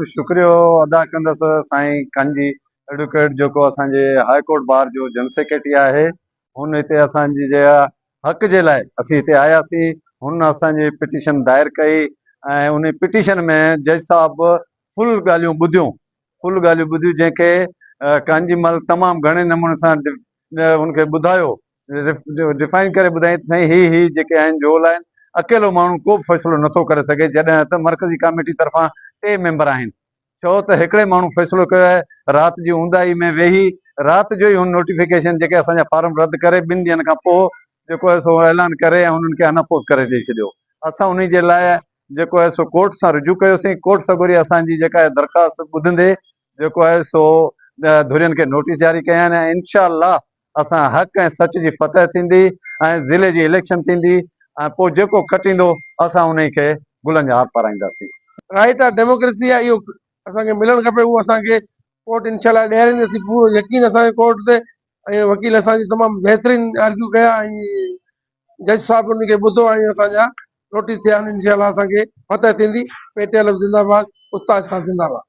تمام شڪريو ادا ڪندس سائين ڪنجي ايڊوڪيٽ جيڪو اسان جي هاء ڪورٽ بار جو جنرل سيڪريٽري آهي هن هتي اسان جي جي حق جي لاء اسين هتي آياسين هن اسان جي پٽيشن دائر ڪئي ۽ ان پٽيشن ۾ جج صاحب فل ڳالهيون ٻڌيون فل ڳالهيون ٻڌيون جنهن کي ڪانجي مل تمام گهڻي نموني سان ان کي ٻڌايو ڊفائن ڪري ٻڌائين ته سائين هي هي جيڪي آهن جول آهن اڪيلو ماڻهو ڪو به فيصلو نٿو ڪري سگهي جڏهن ته مرڪزي ڪاميٽي طرفان ٽي ميمبر آهن ڇو ته هڪڙي ماڻهو فيصلو ڪيو آهي رات جي اونداهي ۾ ويهي رات جو ئي هن نوٽيفڪيشن جيڪي اسان جا فارم رد ڪري ٻن ڏينهن کان پوء جيڪو آهي سو اعلان ڪري ۽ انهن کي ان اپوز ڪري ڏئي ڇڏيو اسان انهي جي لاء جيڪو آهي سو ڪورٽ سان رجوع ڪيوسين، ڪورٽ سڳوري اسان جي جيڪا آهي درخواست ٻڌندي جيڪو آهي سو ڌرين کي نوٽيس جاري ڪيا آهن ۽ انشاء الله اسان حق ۽ سچ جي فتح ٿيندي ۽ ضلعي جي اليڪشن ٿيندي ۽ پوء جيڪو کٽيندو اسان انهي کي گلن جا هار پارائينداسين. رائيٽ آهي ڊيموڪريسي آهي اهو اسان کي ملڻ کپي اهو اسان کي ڪورٽ انشاء الله ڏياريندي اسين پورو يقين اسان کي ڪورٽ تي ۽ وڪيل اسان جي تمام بهترين آرگيو ڪيا ۽ جج صاحب ان کي ٻڌو ۽ اسان جا نوٽيس ٿيا آهن انشاء الله اسان کي فتح ٿيندي پي ٽي ايل زنده باد استاد خان زنده باد.